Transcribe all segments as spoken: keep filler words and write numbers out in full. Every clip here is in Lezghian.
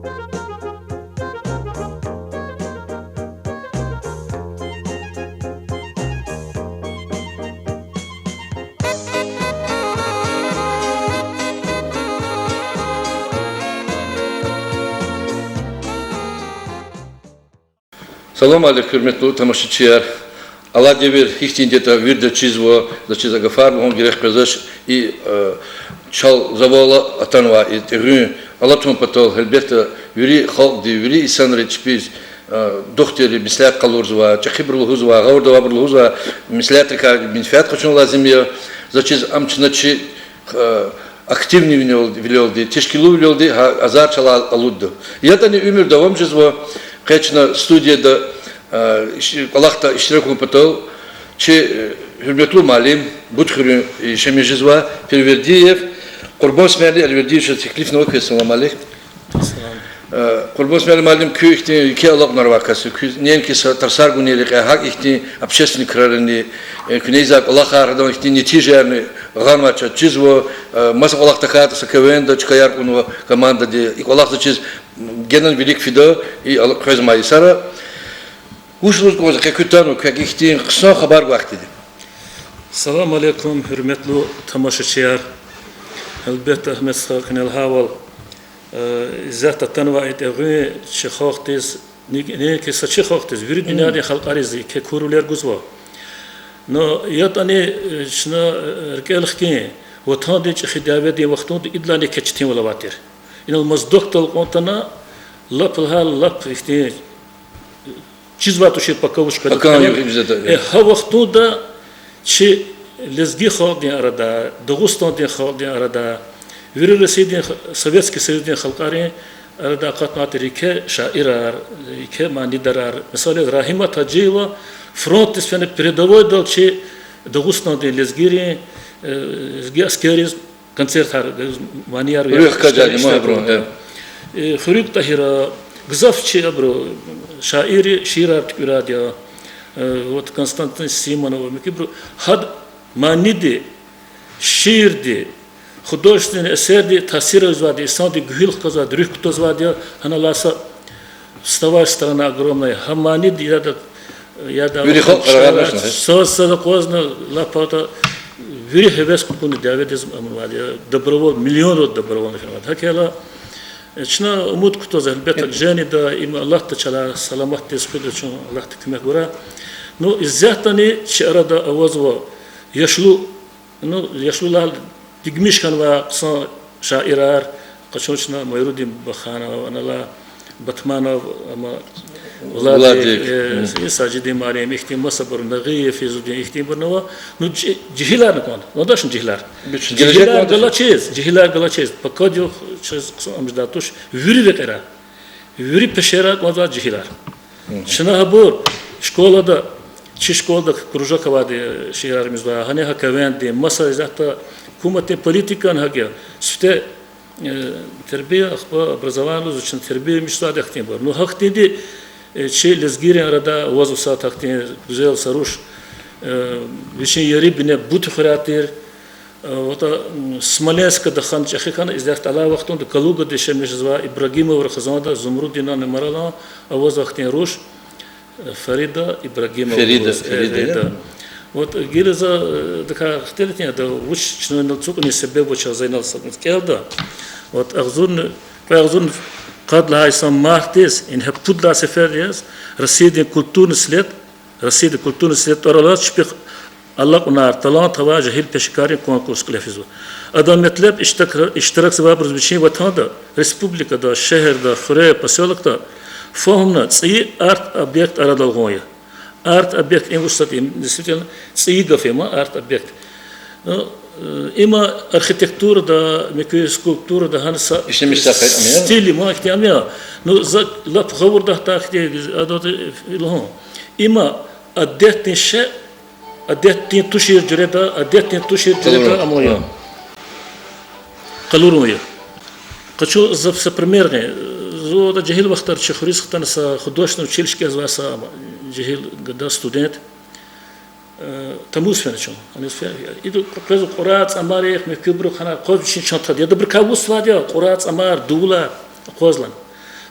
Салам алейк, гьуьрметлу тамашачияр! Алай девир гьихьтинди ятӀа вирида чизва, заз чиз а гафар лугьун герек къвезвач, и, э, чал завайла атанвай и тӀегъуьн алатун патал, гьелбетда, вири халкьди, вири инсанри чпиз, э, духтурри меслят къалурзавай, чӀехибуру лугьузвай, гъавурда авайбуру лугьузвай меслятрикай менфят къачун лазим я. Заз чиз ам чна чи, э, активни винел-, вилелди, тешкилувилелди гьа азар чалай алудда. ЯтӀани уьмуьр давам жезва, къе чна студияда, э, иш-, кӀвалахда иштиракун патал чи, э, гьуьрметлу муаллим, Бутхуьруьн яшамиш жезвай Первердиев Къурбан Смяли Альвердиевичаз теклифнава квез. Салам алейк. Салам. Э, Къурбан Смяли муаллим, куь ихьтин еке алакьунар авай кас я, куьн неинки са тарсар гун рекьяй, гьакӀ ихьтин общественный крарани, э, куьне ийизвай кӀвалахар, гьадан ихьтин нетижаярни гъанвай чаз чизва, э, маса кӀвалах тахьайтӀа са КВН-да чкаяр кьунва командади, и кӀвалах заз чиз генани вилик фида, и ал-, къвезмай йисара. Вуч лугьуз кӀанзава, къе куьн атанва, квек ихьтин хъсан хабар гвай хьтинди. Салам алейкум, гьуьрметлу тамашачияр! Гьелбетда, Агьмед стха, куьне лагьайвал, э, исятда атанвай и тӀегъуьн чи халкьдиз, ни-, неинки са чи халкьдиз, вири дуьньядин халкьариз еке курвилер гузва. Но ятӀани, э, чна, э, рикӀел хкин, ватандин чӀехи дяведин вахтунда идалайни еке четинвал авай тир. Инал Моздокдал кьван атана, лап лагьайла, лап ихьтин чизвай тушир пака вуч квадар. Э, гьа вахтунда чи лезги халкьдин арада, Дагъустандин халкьдин арада, вири Россиядин, Советский Союздин халкьарин арада акъатнавай тир еке шаирар, еке манидарар. Мисал яз, Рагьимат Гьажиева фронтдиз фена, передовойдал чи Дагъустандин лезгийрин, э, лезги аскерриз концертар, манияр, хуьруьгъ хкажайди, иштиракар, э, Хуьруьг Тагьира, гзаф чи абуру шаирри шиирар туькӀуьрайди я, э, вот Константин Симонов, муькуьбуру. Гьада маниди, шиирди, художественный эсерди таъсир ийизвайди, инсандин гуьгьуьл хкажзавайди, руьгь кутазвайди я, гьана алай са «Вставай, страна огромная», гьа маниди яда, яда вири халкь къарагъарнавач, са, са акъвазна, лап ада вири гьевес кутуна дяведиз амайди я, добровольно, миллионралди добровольно фенвайди. ГьакӀ хьайила, э, чна умуд кутазва, гьелбетда, жени да, им Аллагьди чалай саламатдиз хуьда чун, Аллагьди куьмек гурай. Ну, исятдани чи арада авазва яшлу, ну, яшлу лагьайла, дигмиш хьанвай хъсан шаирар, къачун чна Майрудин Баханов, ана алай Батманов, ама Владик, Владик, э, Сажидин муаллим, ихьтин масабур, Нагъиев Изудин, ихьтинбурни ава. Ну, жи-, жегьиларни кӀанда, вадачни жегьилар. Жегьилар галачиз, жегьилар галачиз, пакад югъ чаз хъсан ам жедай туш, вири рекьера, вири пешера кӀанзавай жегьилар. Чна гьабур школада, чи школада кружок авайди, шиирар мизвай, гьана гьа КВН-дин, маса исятда гьукуматдин политикани гьакӀ я, сифте, э, тербия, ахпа образование лугьузва чна, тербия мишзавайди ахьтинбур. Ну, гьахьтинди, э, чи лезгийрин арада авазва са гьахьтин гуьзел са руш, э, вичин ери-бине Бутхуьряй тир, Э, вот, а, м, Смоленскда хьана, чӀехи хьана, исятда алай вахтунда Калугада яшамиш жезвай Ибрагимоври хизанда, Зумрудинани Маралани аваз ахьтин руш, э, Фарида Ибрагимова. Фарида, лугьуз, э, Фарида, Фарида, я? Вот, э, гила за, э, дакай ихтилат ийин, ада вуч чна инал ацукьунин себеб вуч я, за инал са кӀелда. Вот, агъзурни, кьве агъзурни къад лагьай йисан мартдиз, ингье пуд лагьай сеферда яз, Россиядин культурный след, Россиядин культурный след тӀвар алаз чпихъ алакьунар, талант авай жегьил пешекаррин конкурс кьиле физва. Адан метлеб иштирак-, иштиракзавайбуруз вичин ватанда, республикада, шегьерда, хуьре, посёлокда фагьумна цӀийи арт-объект арадал гъун я. Арт-объект им вуч затӀ я, действительно, цӀийи гаф я ман, арт-объект. Ну, э, има архитектурада, муькуь скульптурада гьана са стиль я ман, ихьтин ам я. Ну, за лап гъавурда гьатта ихьтин, адати лугьун. Има адетдин шей, адетдин тушир жуьреда, адетдин тушир жуьреда амай я. Къалурун я. Къачу, за са пример гъин. Зун ада жегьил вахтара чи хуьруьз хтана, са художественный училище кӀелзавай са жегьил гада, студент. Э, тамуз фена чун. Аниз фена. Ида къвезва кьурай цӀамарихъ, муькуьбурухъ, гьана акъваз вичин чантада. Ядабурукай вуч ийизвайди я, кьурай цӀамар, дувулар акъваз лагьана.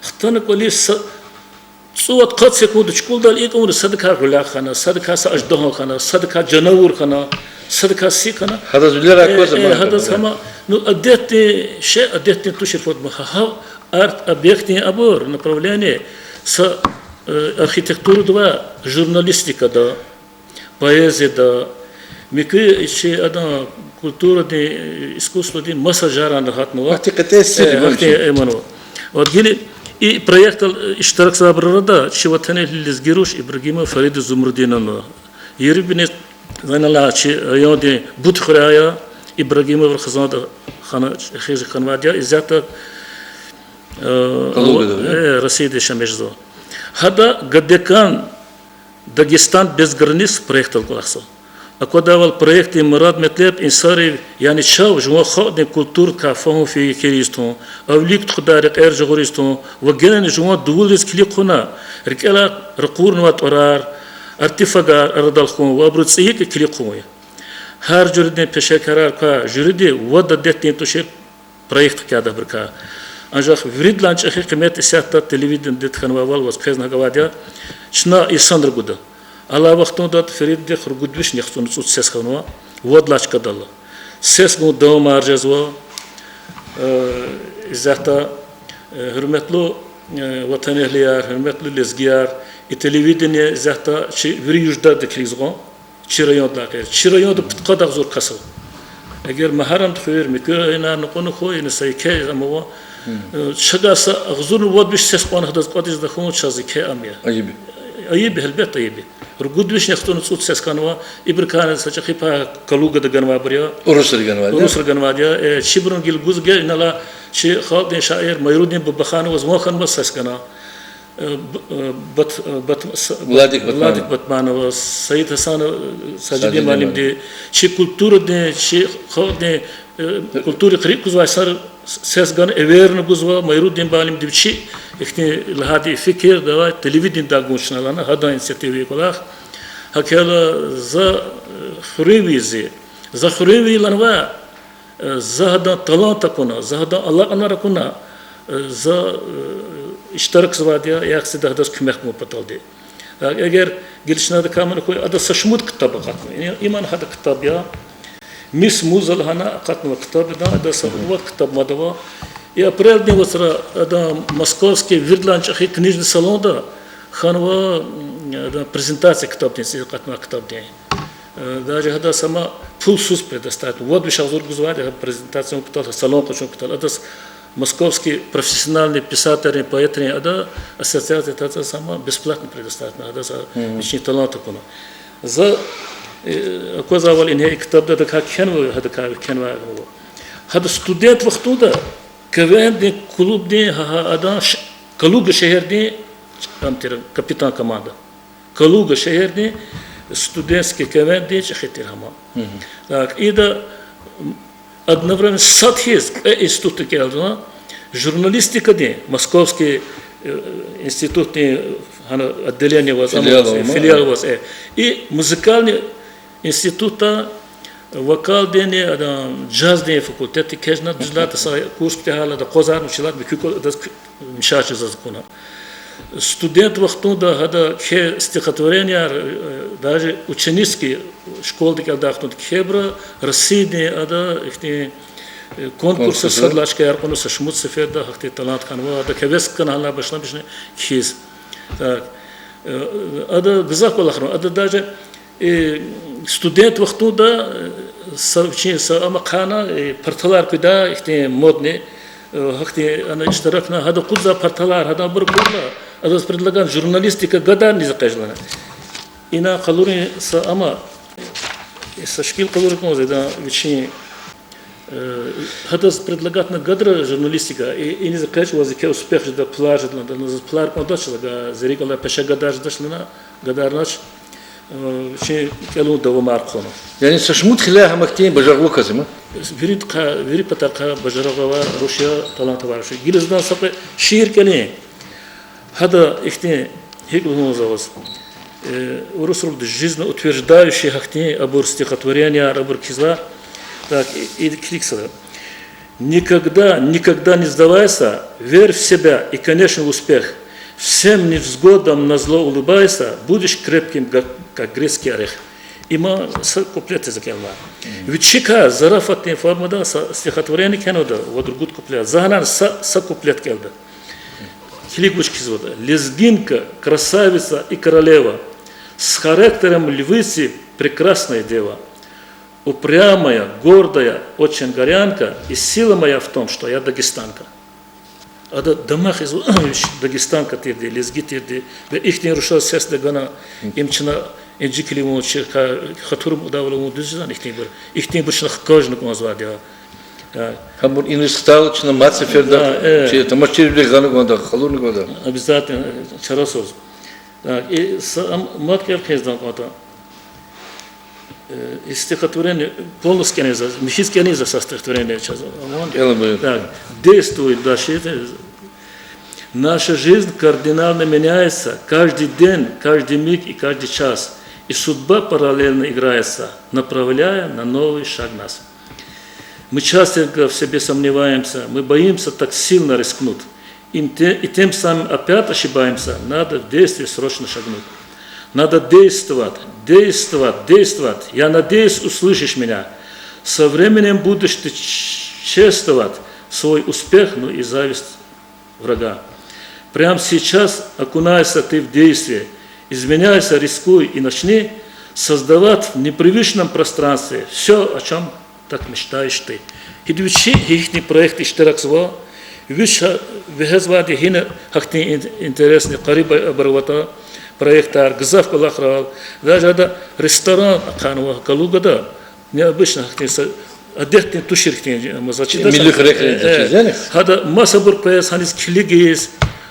Хтана кӀвализ са цӀувад-къад секунд чукӀулдайла икӀ авуна, садакай гъуьлягъ хьана, садакай са аждагьан хьана, садакай жанавур хьана, садакай сик хьана. Гьадаз вилерай аквазмай, гьадаз гьама, ну, адетдин шей, адетдин тушир фад ма, гьа, гьа арт-объектдин абур, направление, са, э, архитектурадавай, журналистикада, поэзияда, муькуь чи адан культурадин, искусстводин маса жанрар гьатнава. Вахтин кьетӀен сир, э, вахтин эманва. Вот гила и проектдал иштиракзавайбурун арада чи ватанэгьли лезги руш Ибрагимова Фарида Зумрудиновна. Ерибни зайнала чи райондин Бут хуьряй я, Ибрагимова Хизанда хана, хижи хьанвайди я, исятда, э, Россияда яшамиш жезва. Гьада ГДК-н Дагестан без границ проектдал кӀвалахзава. Аквадайвал, проектдин мурад-метлеб инсанрив, яни чав, жуван халкьдин культурадикай фагьум-фикир ийиз тун, ам вилик тухудай рекьер-жагъур ийиз тун ва генани жуван дувулриз килиг хъувуна, рикӀелай ракъурнавай тӀварар, артефактар арадал хьун ва абурун цӀийи кьил кьиле хъувун я. Гьар жуьредин пешекарар квай жуьреди вад адетдин тушир проект хкяда абурукай. Анжах виридалай чӀехи къимет исятда телевидениди хьанвайвал ваз къвезни гьакӀ авайди я, чна инсанри гуда. Алай вахтунда Фаридадихъ ругуд вишни яхцӀурни цӀуд сес хьанва, вад лагьай чкадал. Сес гун давамар жезва, э, исятда, э, гьуьрметлу, э, ватанэгьлияр, гьуьрметлу лезгияр, и телевидение исятда чи вири юждайди килигзава. Чи райондилай гъейри. Чи районда пудкъад агъзур кас ава. Эгер Магьарамд хуьр, муькуь районарни кьуна хьуй, ина са еке ам ава. Э, чавай са агъзурни вад виш сес кьван гьадаз кӀватӀиз тахьун чаз еке ам я. Айиб я, гьелбетда, айиб я. Ругуд вишни яхцӀурни цӀуд сес хьанва, ибурукайни са чӀехи пай Калугада ганвайбур я. Урусри ганвайди я. Урусри ганвайди я. Э, чибурун гила гуз гел инал чи халкьдин шаир Майрудин Бабахановаз ван хьанмаз сес гана. Э, Б-, э, Бат-, э, Бат-, С-, Владик Батманов. Владик Батманова, Саид Гьасанов, э, Сажидин Сажидин муаллимди, муаллим. Чи культурадин, чи халкьдин, э, культурайрик кузвай сар с-, сес гана, эверни гузва, Майрудин муаллимди вичи ихьтин лагьайди фикир, давай телевиденидай гун чна лагьана, гьадан инициативадин кӀвалах. ГьакӀ хьайила за, э, хуьруьнви зи, за хуьруьнви лагьанва, э, за гьадан талант акуна, за гьадан алакьунар акуна, э, за, э, иштиракзавайди я, яхцӀурни гьадаз куьмек гун паталди. Э, эгер гила чна адакай ман хьуй, адаз са шумуд ктаб акъатнава. Им, иман гьада ктаб я. Мисс Муза лагьана акъатнава ктаб, адан са вад ктаб мад ава. И апрелдин вацра ада Московский виридалай чӀехи книжный салонда хьанва, м, ада презентация ктабдин, цӀийи акъатнавай ктабдин. Э, даже гьадаз ама пулсуз предоставить, вад виш агъзур гузвайди я презентация авун патал, салон къачун патал. Адаз Московский профессиональный писателрин, поэтрин ада ассоциация, адаз ама бесплатно предоставить авуна, гьадаз вичин талант акуна. За, э, аквазвайвал ингье и ктабда адакай кхьенва, гьадакай кхьенвай. Гьада студент вахтунда КВН-дин клубдин, гьа, гьа, адан ш-, Калуга шегьердин, ам тир, капитан команда. Калуга шегьердин студентский КВН-дин чӀехи тир гьама. Так, ида, м, одновременно сад хьиз кьве институтда кӀелзава, журналистикадин, Московский, э, институтдин, гьана отделение аваз, филиал аваз, э, и музыкальный институтда вокалдинни, ада, джаздин факультетда кхьена, дуьз лагьайтӀа, са курс патал ада акъвазарна, вучиз лагьайтӀа муькуь кӀвалах адаз мешать жезва заз акуна. Студент вахтунда гьада кхьей стихотворенияр, э, даже ученический школада кӀелдай вахтунда кхьейбур, Россиядин ада ихьтин, э, конкурсра сад лагьай чкаяр кьуна, са шумуд сеферда гьахьтин талант хьанва, адак гьевес хьана гьана башламишна кхьиз. Так. Э, ада гзаф кӀвалахар ава, ада даже, э, студент вахтунда, э, са вичин са ам ахъайна, э, парталар кудай, ихьтин модный, э, гьахьтин ана иштиракна, гьада акъудзавай парталар, гьадан абур акъудна, адаз предлагать журналистика гадарна низ экъечӀ лагьана. Ина къалурин са ама, э, са шикил къалуриз кӀанзава, идан вичин Э, гьадаз предлагать авуна гадра журналистика, и, иниз экъечӀ, ваз еке успех жеда, пулар жеда лагьана, заз пулар кӀандач лагьана, зи рикӀ алай пешекар жедач лагьана, гадарнач, э, чи кӀелун давамар хъувуна. Яни са шумуд хиле гьам ахьтин бажарагълу кас я ма? Вири патахъай, вири патахъай бажарагълу авай руш я, талант авай руш я. Гила заз са кьве шиир кӀелин. Гьада ихьтин, гьикӀ лугьун за ваз, э, урусралди жизнеутверждающий гьахьтин абур стихотворенияр, абур кхьизва. Так, и, и килиг са. Никогда, никогда не сдавайся, верь в себя и, конечно, успех. Всем невзгодам назло улыбайся, будешь крепким, га-, как грецкий орех. Има са куплет за кӀелна. Вичикай зарафатдин формада са стихотворение кхьенвайди я, вад-ругуд куплет. За гьанани са, са куплет кӀелда. Килиг вуч кхьизватӀа. Лезгинка, красавица и королева, с характером львицы прекрасная дева. Упрямая, гордая, очень горянка, и сила моя в том, что я дагестанка. Ада дамах ийизва дагестанка тирди, лезги тирди. Бес ихьтин рушаз сес тагана, им чна инжи килигун чи ха-, хатур мудавла вун дуьз жезва ихьтинбур. Ихьтинбур чна хкажна кӀанзавайди я. Гьабур иниз хтайла чна мад сеферда чи тамашачийрив гъана кӀанда, къалурна кӀанда. Обязательно чарасуз. Так, и са, ам, мад кӀел хъийиздан кӀанда. Э, и стихотворение полностью кӀелиз, михьиз кӀелиз са стихотворение чаз. КӀела, буюр. Так, действует дальше. Наша жизнь кардинально меняется каждый день, каждый миг и каждый час. И судьба параллельно играется, направляя на новый шаг нас. Мы частенько в себе сомневаемся, мы боимся так сильно рискнуть. И те-, и тем самым опять ошибаемся, надо в действие срочно шагнуть. Надо действовать, действовать, действовать. Я надеюсь, услышишь меня. Со временем будешь ты ч-, чествовать свой успех, ну и зависть врага. Прямо сейчас окунайся ты в действие, изменяйся, рискуй и начни создавать в непривычном пространстве всё, о чём так мечтаешь ты. Гьида вичи гьихьтин проект иштиракзава, вич вегьезвайди гьина гьахьтин ин-, интересный къариб абур аватӀа, проектар, гзаф кӀвалахрал, даже ада ресторан ахъайнава Калугада, необычно гьахьтин са, адетдин тушир хьтин, ма заз чидач. Милли хуьрекрин, э, заз чиз, яни? Гьада масабур къвез, гьаниз килигиз,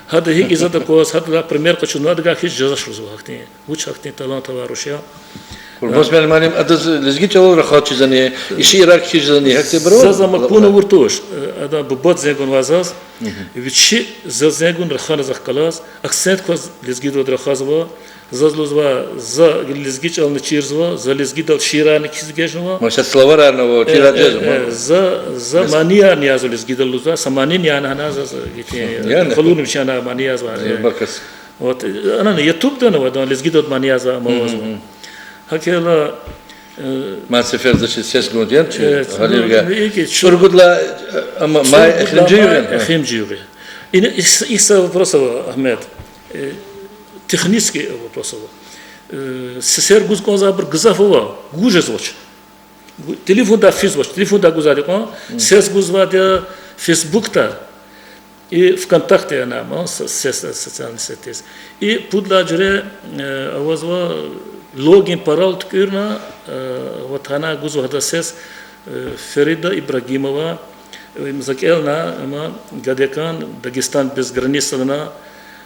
гьада гьикӀ ийизватӀа акваз, гьадалай пример къачуна, адавай хьиз жезвач лугьузва гьахьтин. Вуч гьахьтин талантливый руш я. Курбан Смаил муаллим, адаз лезги чӀалал рахаз чизвани, и шиирар кхьиз жезвани, гьахьтинбур ава? Заз ам акуна авур туш, э, адан бубад зенгунвай заз. Вичи заз зенгун рахана захъ галаз, акцент кваз лезгидалди рахазва, заз лугьузва, за лезги чӀални чирзава, за лезгидал шиирарни кхьиз эгечӀнава. Машат словарарни ава, чирар жезва. Э, за, за маниярни язва лезгидал лугьузва, са манини яна гьана заз, гьихьтин, яни, къалурна вичи яна мани язва. Вот, э, анани ютубдани ава, адан лезгидалди мани язва ам авазва. ГьакӀ хьайила, э, мад сеферда чи сес гуз яни чи, э, гьалирга, ну, икӀ, чу-, цӀуругудалай, э, ама май, цӀуругудалай эхиримжи югъ яни? Эхиримжи югъ я. Ина ихьтин са вопрос ава, Агьмед. Э, технический вопрос ава. Э, сесер гуз кӀанзавайбур гзаф ава, гуз жезвач. Телефондай физвач, телефондай гузвайди кьван, сес гузвайди я Фейсбукда, и ВКонтакте ана, ма, со-, сес, социальный сетиз. И пуд лагьай жуьре, э, авазва логин, пароль туькӀуьрна, э, вот гьана гузва гьада сес, э, Ферида Ибрагимова, э, им за кӀелна, ма, гадекан, Дагестан без границ лагьана,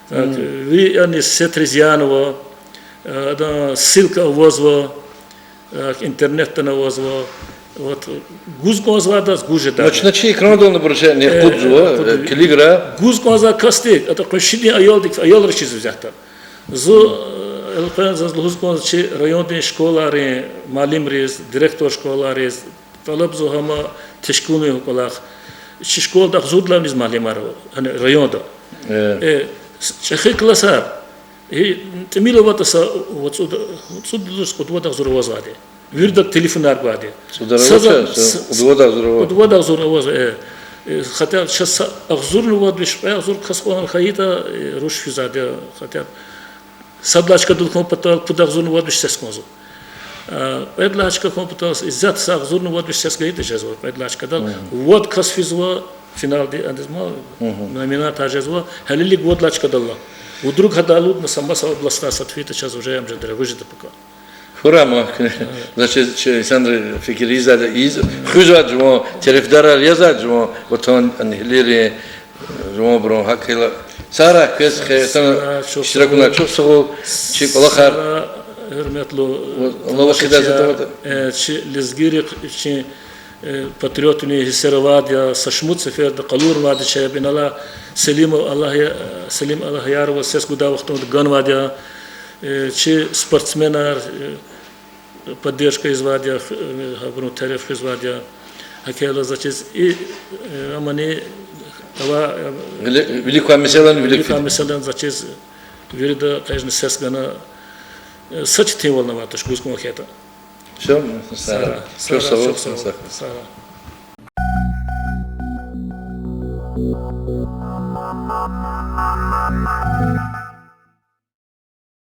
так, ви, яни, сетриз янава, э, адан ссылка авазва, э, интернетдани авазва, вот, гуз кӀанзавайдаз гуз жеда. Ма чна чи экрандални абур шейни, э, къудзава, э, килигра. Гуз кӀанзавай касдик, ада къуншидин аялдик, аялриз чизватӀа. Зун, э, элкъвена заз лугьуз кӀанзава чи райондин школайрин муаллимриз, директор школайриз, тӀалабзава гьам тешкилнавун кӀвалах. Чи школада агъзурдалай виниз муаллимар ава, гьана районда. Э, с-, чӀехи классар, э, тӀимил аватӀа са вад-, цӀуд-, цӀуд-, цӀуд агъзур авазвайди. Вирида телефонар гвайди. ЦӀудар авач, са кьуд-вад агъзур ава. Кьуд-вад агъзур авазва, э. Э, хотя чаз са агъзурни вад виш, кьве агъзур кас кьван хьайитӀа, э, руш физвайди, хотя сад лагьай чкадал хьун патал пуд агъзурни вад виш сес кӀанзава. Э, кьвед лагьай чка хьун патал исятда са агъзурни вад виш сес гайитӀа жезва, кьвед лагьай чкадал. Вад кас физва финалди, адаз ма, номинантар жезва, гьелелиг вад лагьай чкадал ала. Удруг гьада алудна са маса областдай сад фейитӀа чаз уже ам жеда, регъуь жеда пака. Хьурай ман, значит, чи инсанри фикир ийизвайди, ийиз-, хуьзвайди жуван, терефдарар ийизвайди жуван ватанэгьлийрин, жуванбурун. ГьакӀ хьайила, сагърай квез, хе-, атана иштиракуна чухсагъул, чи кӀвалахар. Сагърай, гьуьрметлу тамашачияр, э, чи лезгийрихъ вичин, э, патриотвилин гьиссер авайди я, са шумуд сеферда къалурнавайди чеб инал, Селим Аллагья-, Селим Аллагьяроваз сес гудай вахтунда ганвайди я, э, чи спортсменар, э, поддержка ийизвайди я, э, гьабурун тереф хуьзвайди я. Гьакӏ хьайила заз чиз и, э, амани ава, э, вилик, вилик квай месэлани вилик вилик квай фида. Месэлани заз чиз вирида къежна сес гана, э, са четинвални авай туш гуз кӏан хьайитӏа. Всё, сагърай. Сагърай, чухсагъул, чухсагъул, сагърай. Сагърай.